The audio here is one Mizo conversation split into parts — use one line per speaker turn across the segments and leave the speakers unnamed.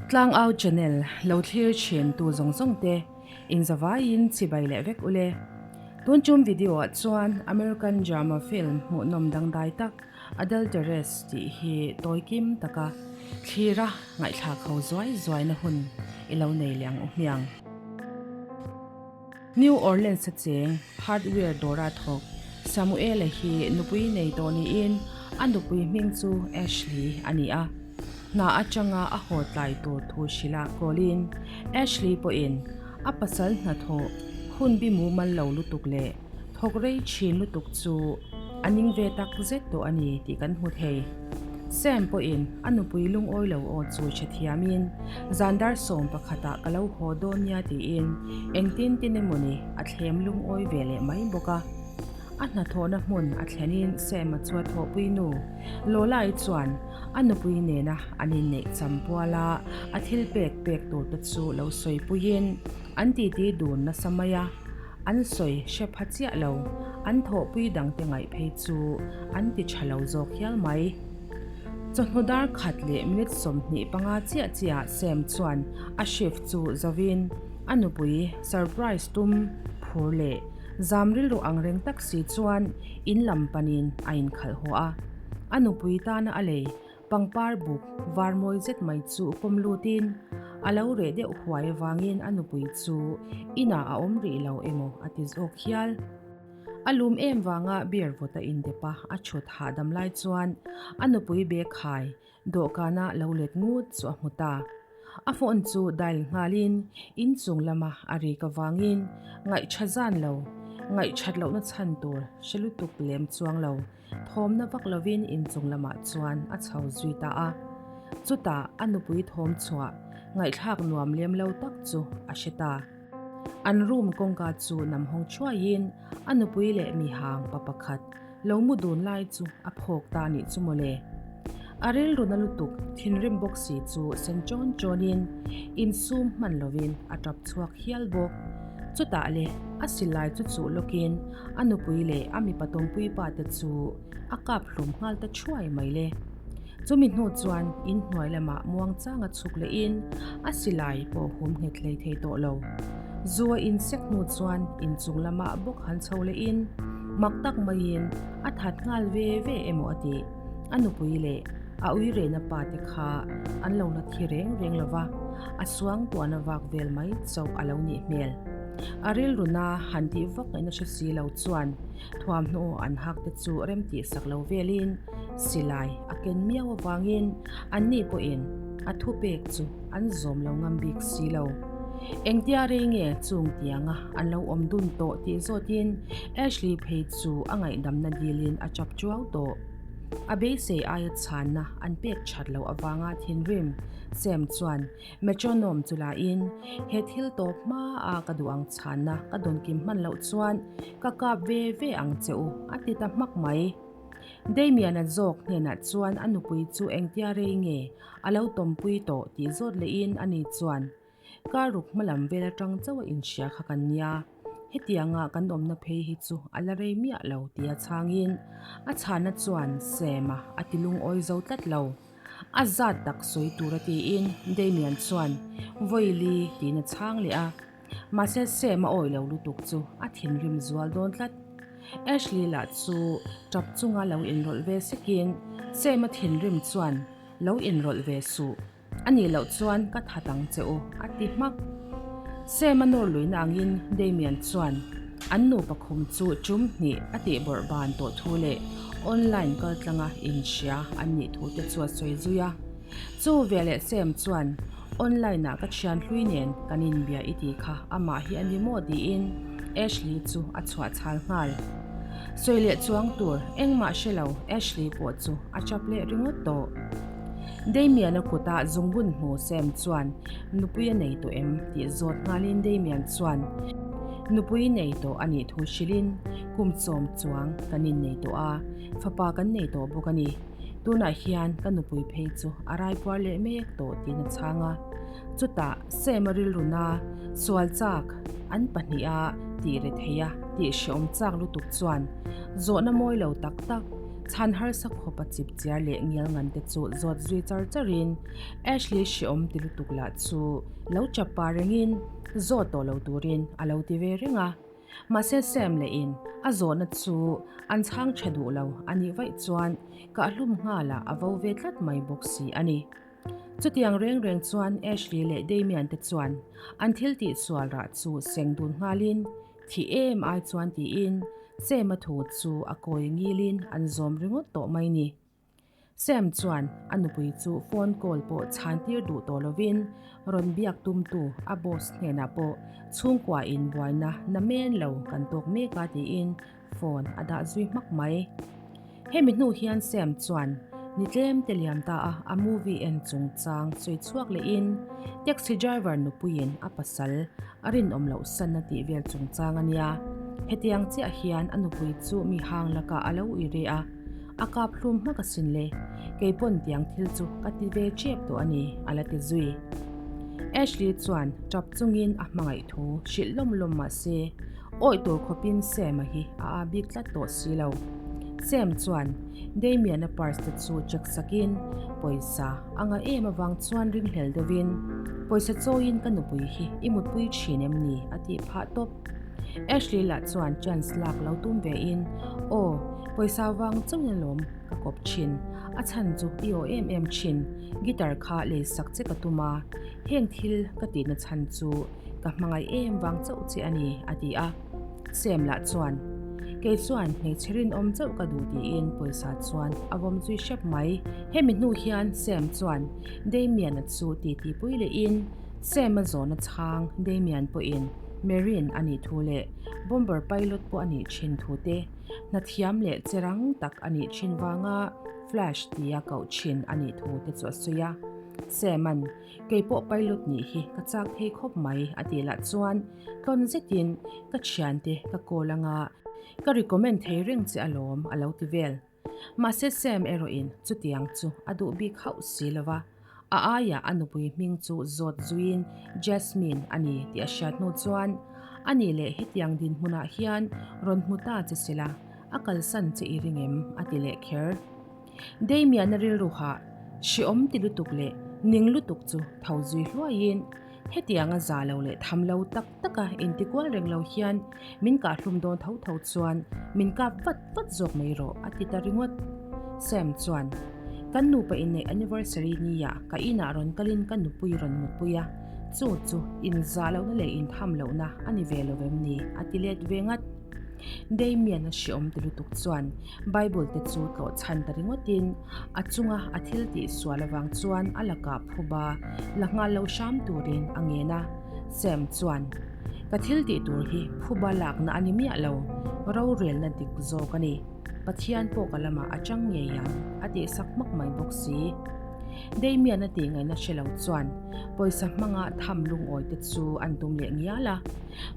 Tlangau channel lo thlir thin tu zawng zawng te in zavaiin chibai leh vek ule. Tun tum video ah chuan American drama film hmuhnawm dangdai tak Adulteress tih hi tawi kim taka thlira ngaihthlak ho zuai zuaina hun i lo nei leh ang u hmiang. New Orleans a cheng hardware dawra thawk Samuela hi nupui nei tawh niin a nupui hming chu Ashley a ni a. Hna atanga a haw tlai tur thu hrilh ah kawlin Ashley pawhin a pasal hnathawh hun bi mumal lo lutuk leh thawk rei thin lutuk chu a ning ve tak zet tawh a ni tih kan hmu thei. Sam pawhin a nupui lungawi lo aw chu hre thiamin zan dar 11 ah ka lo haw dawn nia tiin engtin tin emawni a thlem lungawi ve leh mai bawk a. A hnathawhna hmun a thlenin Sam-a chu a thawhpui nu Lola-i chuan a nupui nena an inneih cham puala a thil pek pek tur te chu lo sawipuiin an titi dun nasa mai a. An sawi hre pha chiah lo, an thawhpui dangte ngaih phei chu an ti tha lo zawk hial mai. Chawhnu dar khat leh minute 25 chiah chiah Sam chuan a shift chu zovin a nupui surprise tum phur leh zam rilru ang reng tak si chuan in lam panin a inkhalh haw a. A nupui tana a lei Pangpar buk var mawi zet mai chu pawm lutin a lo reh deuh huai avangin a nupui chu inah a awm rih lo emaw a ti zawk hial. A lum em vanga beer vawt a indep a, a chhut hahdam lai chuan a nupui bag hai dawhkana lo let ngut chu a hmu ta. A phone chu dial nghalin inchung lama a rik avangin ngaihṭha zan lo, ngaihṭhat lohna chhan tur hre lutuk lem chuang lo. Thawmna vak lovin inchung lamah chuan a chho zui ta a. Chutah a nupui thawm chhuah ngaihthlak nuam lem lo tak chu a hre ta. An room kawngka chu nam hawng thuaiin a nupui leh mi hang pa pakhat lo mu dun lai chu a phawk ta nih chu mawle. A rilru na lutuk thinrim bawk si chu sen chawn chawnin insum hman lovin a tap chhuak hial bawk. Chutah le a silai chu chuh lawkin a nupui leh a mipa tawmpui pa te chu a kap hlum nghal ta thuai mai le. Chumi hnu chuan inhnuai lamah muangchanga chhuk lehin a silai pawh hum nghet hlei thei tawh lo. Zu a insek hnu chuan inchung lamah bawk han chho lehin mak tak maiin a that nghal ve ve emaw a ti. A nupui leh a uirehna pa te kha an lo la thi reng reng lo va, a suang tuahna vak vel mai chauh a lo nih hmel. A rilruna han tih vak ngaihna hre si lo chuan thuamhnaw an hak te chu rem tih sak lo velin silai a ken miau avangin anni pawhin a thupek chu an zawm lo ngam bik si lo. Engtia rei nge chung tianga an lo awm dun tawh tih zawtin Ashley phei chu a ngaihdamna dilin a chap chuau tawh. A beisei aia chhanna an pek that loh avanga thinrim Sam chuan Metronome chu lahin he thil tawp hma a ka duh ang chhanna ka dawn kim hman loh chuan ka kap ve ve ang che u a ti ta hmak mai. Damian-a zawk hnenah chuan a nupui chu engtia rei nge a lo tawmpui tawh tih zawt lehin ani chuan Car ruk hma lam vel atang chauh a inhria kha kan nia, hetianga kan awmna phei hi chu a la rei miah lo tia chhangin a chhana chuan Sam-a a ti lungawi zo tlat lo. A zat tak sawi tur a tiin Damian chuan Vawili tiin a chhang leh a, mahse Sam a awi lo lutuk chu a thinrim zual dawn tlat. Ashley lah chu tap chunga lo inrawlh ve sekin Sam a thinrim chuan lo inrawlh ve suh. A nih loh chuan ka that ang che u, a ti hmak. Sam a nawr luihna angin Damian chuan an nupa khum chu tum hnih a tih bawrh ban tawh thu leh online kal tlanga inhria an nih thu te chu a sawi zui a. Chu veleh Sam chuan online ah ka thian hlui nen kan inbia i tih kha amah hi a ni maw tiin Ashley chu a chhuah chhal nghal. Sawi leh chuang tur engmah hre lo Ashley pawh chu a chap leh ringawt tawh. Damian-a kutah zungbun hmu Sam chuan nupui a nei tawh em tih zawt nghalin Damian chuan nupui nei tawh a nih thu hrilhin kum chawm chuang kan innei tawh a, fapa kan nei tawh bawk a ni. Tunah hian ka nupui phei chu a raipuar leh mek tawh tiin a chhang a. Chutah Sam-a rilruna sual chak an pahniha tih re thei a tih hreawm chak lutuk chuan zawhna mawi lo tak tak. Chhan harsa khawp a chip chiar leh ngial ngan te chu zawt zui char char in Ashley hreawm ti lutuk lah chu lo chap pah reng in zawt tawh lo turin a lo ti ve reng a. Mahse Sam leh in a zawhna chu an chhang tha duh lo a nih vaih chuan kahhlum nghal ah a vo ve tlat mai bawk si a ni. Chutiang reng reng chuan Ashley leh Damian te chuan an thil tih sual rah chu seng dun nghalin thih em ai chuan tiin Sam-a thu chu a kawi ngilin an zawm ringawt tawh mai ni. Sam chuan a nupui chu phone call pawh chhan tir duh tawh lovin rawn biak tumtu a boss hnenah pawh chhungkua in buaina na men lo kan tawk mek a tiin phone a dah zui hmak mai. Hemi hnu hian Sam chuan ni tlem te liam ta a a movie en chungchang sawi chhuak lehin taxi driver nupuiin a pasal a rinawm loh san a tih vel chungchang a nia. Hetiang chiah hian a nupui chu mi hang lakah a lo ui reh a, a kap hlum hmak asin le, kei pawn tiang thil chu ka ti ve tep tawh a ni a la ti zui. Ashley chuan tap chungin a hmangaih thu hrilh lawm lawm mah se, Awih tur khawpin Sam-a hi a a bik tlat tawh si lo. Sam chuan Damian-a purse te chu check sakin pawisa a ngah em avang chuan ringhlel deuhin, Pawisa chawiin ka nupui hi i mutpui thin em ni? a tih phah tawp. Ashley lah chuan chance lak lo tum vein, Aw, pawisa vang chauhin alawm ka kawp thin. A chhan chu i aw em em thin. Guitar kha lei sak che ka tum a, heng thil ka tihna chhan chu Ka hmangaih em vang chauh che a ni, a ti a. Sam lah chuan, Kei chuan hmeichhe rinawm chauh ka duh tiin pawisa chuan a vawm zui hrep mai. Hemi hnu hian Sam chuan Damian-a chu titi pui lehin Sam-a zawhna chhang Damian pawhin Marine a nih thu leh bomber pilot pawh a nih thin thu te, hnathiam leh che rang tak a nih thin vanga Flash tia koh thin a nih thu te chu a sawi a. Sam-a'n Kei pawh pilot nih hi ka chak thei khawp mai a tih lah chuan tlawn zetin ka thiante ka call anga ka recommend thei reng che alawm a lo ti vel. Mahse Sam erawhin chutiang chu a duh bik hauh si lova, a aiah a nupui hming chu zawt zuiin Jasmine a ni tih a hriat hnu chuan a nih leh hetiang dinhmunah hian rawn hmu ta che sela a kalsan che i ring em a ti leh kher. Damian-a rilru hah, hreawm ti lutuk leh ning lutuk chu tho zui hluaiin, hetianga za lo leh tham lo tak taka intikual reng lo hian min kahhlum dawn tho tho chuan min kap vat vat zawk mai rawh a ti ta ringawt. Sam chuan, Kan nupa inneih anniversary nia ka inah rawn kalin ka nupui rawn mutpui a, chu chu inzah lohna leh intham lohna a ni ve lo vem ni? a ti let ve ngat. Damian-a hreawm ti lutuk chuan Bible te chu tlawh chhan ta ringawtin a chunga a thil tih sual avang chuan a lakah phuba la nghal lo hram turin a ngen a. Sam chuan, Ka thil tih tur hi phuba lakna a ni miah lo, rorelna dik zawk a ni. Pathian pawh ka lamah a chang ngei ang, a tih sak hmak mai bawk si. Damian-a tih ngaihna hre lo chuan pawisa hmanga tham lungawi te chu an tum leh ngial a.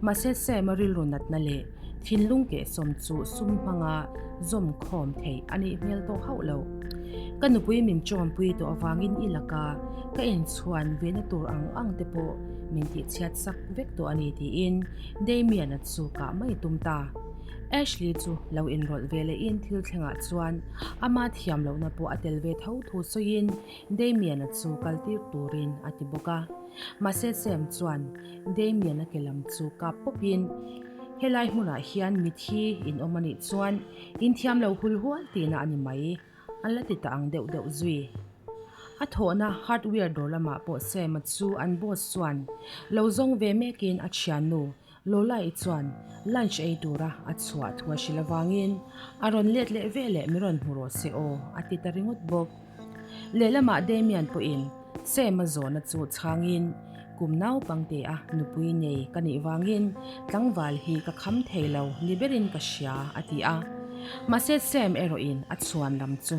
Mahse Sam-a rilru natna leh thinlung kehsawm chu sum hmanga zawm khawm theih a nih hmel tawh hauh lo. Ka nupui min chawmpui tawh avangin i laka ka inchhuan vena tur ang ang te pawh min tihchhiat sak vek tawh a ni tiin Damian-a chu kah mai tum ta. Ashley chu lo inrawlh ve lehin thil thlengah chuan ama thiam lohna pawh a tel ve tho thu sawiin Damian-a chu kaltir turin a ti bawk a. Mahse Sam chuan Damian-a ke lam chu kap pawpin, Helai hmunah hian mithi in awm a nih chuan in thiam lo hul hual tihna a ni mai, a la ti ta ang deuh deuh zui. A thawhna hardware dawr lamah pawh Sam-a chu an boss chuan lo zawng ve mekin a thiannu Lola-i chuan lunch ei tura a chhuah thu a hrilh avangin a rawn let leh ve leh mi rawn hmu rawh se aw a ti ta ringawt bawk. Lehlamah Damian pawhin Sam-a zawhna chu chhangin kum naupangte a nupui nei ka nih vangin tlangval hi ka kham thei lo ni berin ka hria a ti a. Mahse Sam erawhin a chhuan lam chu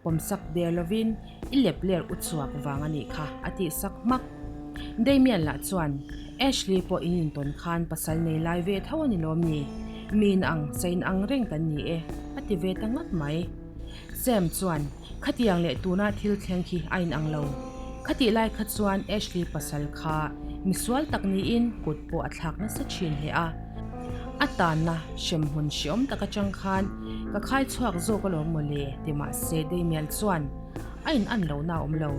pawmsak der lovin i lep ler u chhuak vang a nih kha a tih sak hmak. Damian lah chuan Ashley pawh in intawn khan pasal nei lai ve tho a ni lawm ni? Mi in ang sa in ang reng kan ni e a ti ve ta ngat mai. Sam chuan khatiang leh tuna thil thleng khi a in ang lo. Khatih lai kha chuan Ashley pasal kha misual tak niin kut pawh a thlak nasa thin hle a. A tanna hremhmun hreawm tak atang khan Ka khai chhuak zawk alawm mawle ti mahse Damian chuan a in an lohna a awm lo.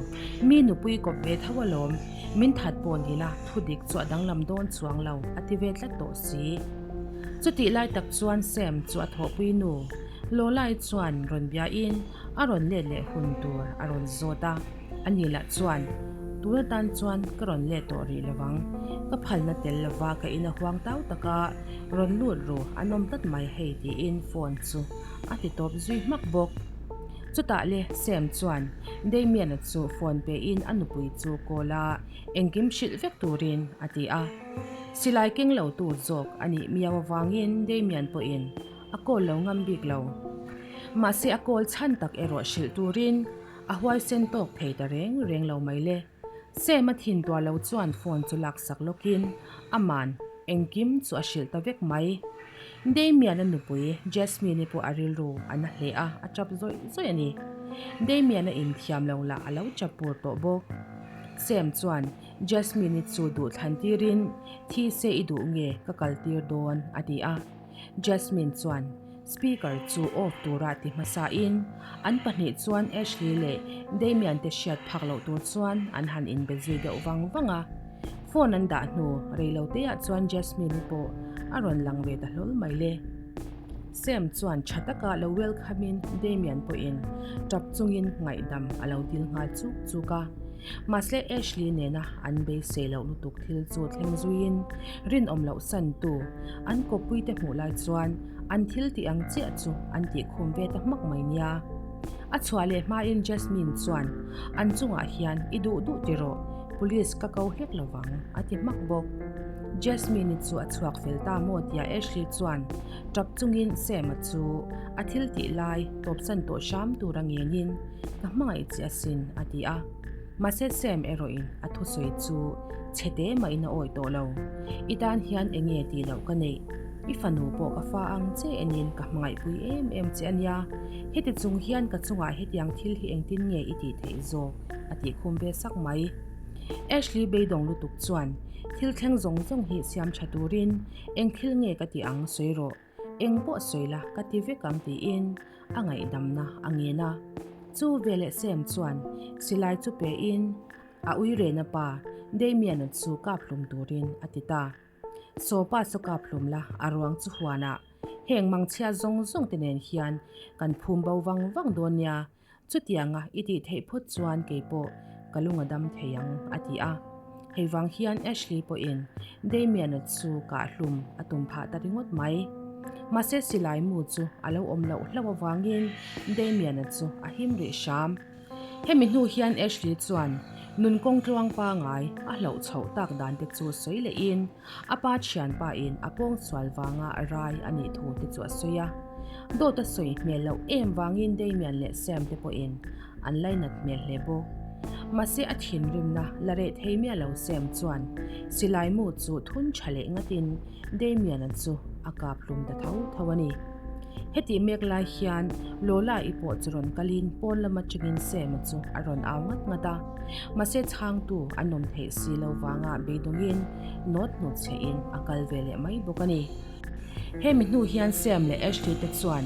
Mi nupui kawp ve tho alawm, min that pawh ni la thu dik chu a danglam dawn chuang lo a ti ve tlat tawh si. Chutih lai tak chuan Sam chu a thawhpui nu Lola-i chuan rawn biain a rawn let leh hun tur a rawn zawt a. Ani lah chuan, Tun atan chuan ka rawn let tawh rih lo vang. Ka phalna tel lova ka ina huang tau taka rawn lut ru an awm tlat mai hei tiin phone chu a ti tawp zui hmak bawk. Chutah le Sam chuan Damian-a chu phone pein a nupui chu call a engkim hrilh vek turin a ti a. Silai keng lo tu zawk a nih miau avangin Damian pawhin a call lo ngam bik lo. Mahse a call chhan tak erawh hrilh turin A huaisen tawk thei ta reng reng lo mai le. Sam a thin tuah lo chuan phone chu laksak lawkin aman engkim chu a hrilh ta vek mai. Damian-a nupui Jasmine-i pawh a rilru a na hle a, a tap zawih zawih a ni. Damian-a inthiam lo lah a lo tap pur tawh bawk. Sam chuan Jasmine-i chu duh thlan tirin thi se i duh nge ka kal tir dawn a ti a. Jasmine chuan Speaker chu off tura ti hmasa in an pahnih chuan Ashley leh Damian te hriat phak loh tur chuan an han inbe zui deuh vang vang a. Phone an dah hnu rei lo te ah chuan Jasmine-i pawh a rawn lang ve ta hlawl mai le. Sam chuan tha taka lo welcome in Damian pawhin tap chungin ngaihdam a lo dil nghal chuk chuk a. Mahse Ashley nena an beisei loh lutuk thil chu thleng zuiin rinawm loh santu an kawppuite hmuh lai chuan an thil tih ang chiah chu an tih khum ve ta hmak mai nia. A chhuah leh hmain Jasmine chuan an chungah hian i duh duh ti rawh, police ka ko hlek lo vang a ti hmak bawk. Jasmine-i chu a chhuak fel ta maw tia Ashley chuan tap chungin Sam-a chu a thil tih lai tawpsan tawh hram tur a ngenin Ka hmangaih che asin, a ti a. Mahse Sam erawhin a thusawi chu chhe te mahin a awih tawh lo. I tan hian eng nge tih loh ka neih? I fanu pawh ka fa ang che enin ka hmangaihpui em em che a nia. Heti chung hian ka chungah hetiang thil hi engtin nge i tih theih zawk? a tih khum ve sak mai. Ashley beidawng lutuk chuan thil thleng zawng zawng hi siam tha turin eng thil nge ka tih ang sawi rawh. Eng pawh sawi la ka ti vek ang tiin a ngaihdamna a ngen a. Chu veleh Sam chuan silai chu pein a uirena pa Damian-a chu kap hlum turin a ti ta. Saw pa chu kap hlum la a ruang chu huanah heng mangchhia zawng zawng te nen hian kan phum bo vang vang dawn nia Chutianga i tih theih phawt chuan kei pawh ka lung a dam thei ang, a ti a. Hei vang hian Ashley pawhin Damian-a chu kah hlum a tum phah ta ringawt mai. Mahse silai mu chu a lo awm loh hlauh avangin Damian-a chu a him rih hram. Hemi hnu hian Ashley chuan nun kawng tluang pangai a hlauh chhoh tak dan te chu sawi lehin a pa thianpa in a pawng sual vanga rai a nih thu te chu a sawi a. Dawt a sawi hmel loh em vangin Damian leh Sam te pawhin an lainat hmel hle bawk. Mahse a thinrimna la reh thei miah lo Sam chuan silai mu chu thun tha leh ngatin Damian-a chu a kap hlum ta tho tho a ni. Hetih mek lai hian Lola-i pawh chu rawn kalin pawn lam atangin Sam-a chu a rawn au ngat ngat a. Mahse chhangtu an awm theih si lo vanga beidawngin nawt hnut chhehin a kal ve leh mai bawk a ni. Hemi hnu hian Sam leh Ashley te chuan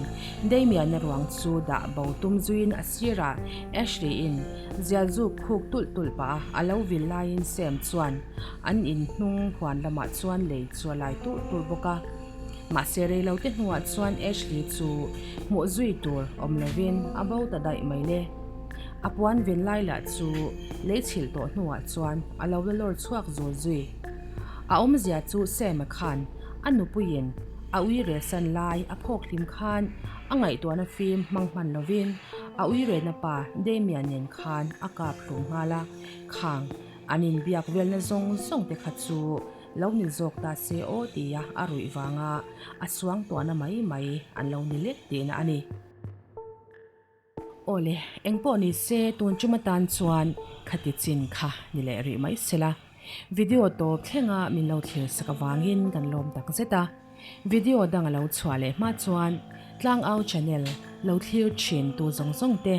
Damian-a ruang chu dah bo tum zuiin a sirah Ashley-in zial zuk khuk tulh tulh pah a, a lo vil laiin Sam chuan an in hnung huan lamah chuan lei chu a lai turh turh bawk a. Mahse reilo te hnuah chuan Ashley chu hmuh zui tur awm lovin a bo ta daih mai le. A puan ven lai lah chu lei chhilh tawh hnuah chuan a lo la lawr chhuak zul zui. A awmzia chu Sam-a khan a nupuiin a uiresan lai a phawk hlim khan a ngaihtuahna fim hmang hman lovin a uirena pa Damian nen khan a kap hlum nghal a, khang an inbiak velna zawng zawng te kha chu Lo ni zawk ta se aw tia a ruih vanga a suang tuahna mai mai an lo ni lek tihna a ni. Awle, engpawh ni se tun tum atan chuan khati chin kha ni leh rih mai sela. Video tawp thlenga min lo thlir sak avangin kan lawm tak zet a. Video dang a lo chhuah leh hma chuan Tlangau channel lo thlir thin tu zawng zawng te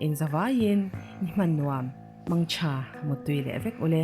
inzavaiin ni hman nuam mangtha mutui leh vek ule.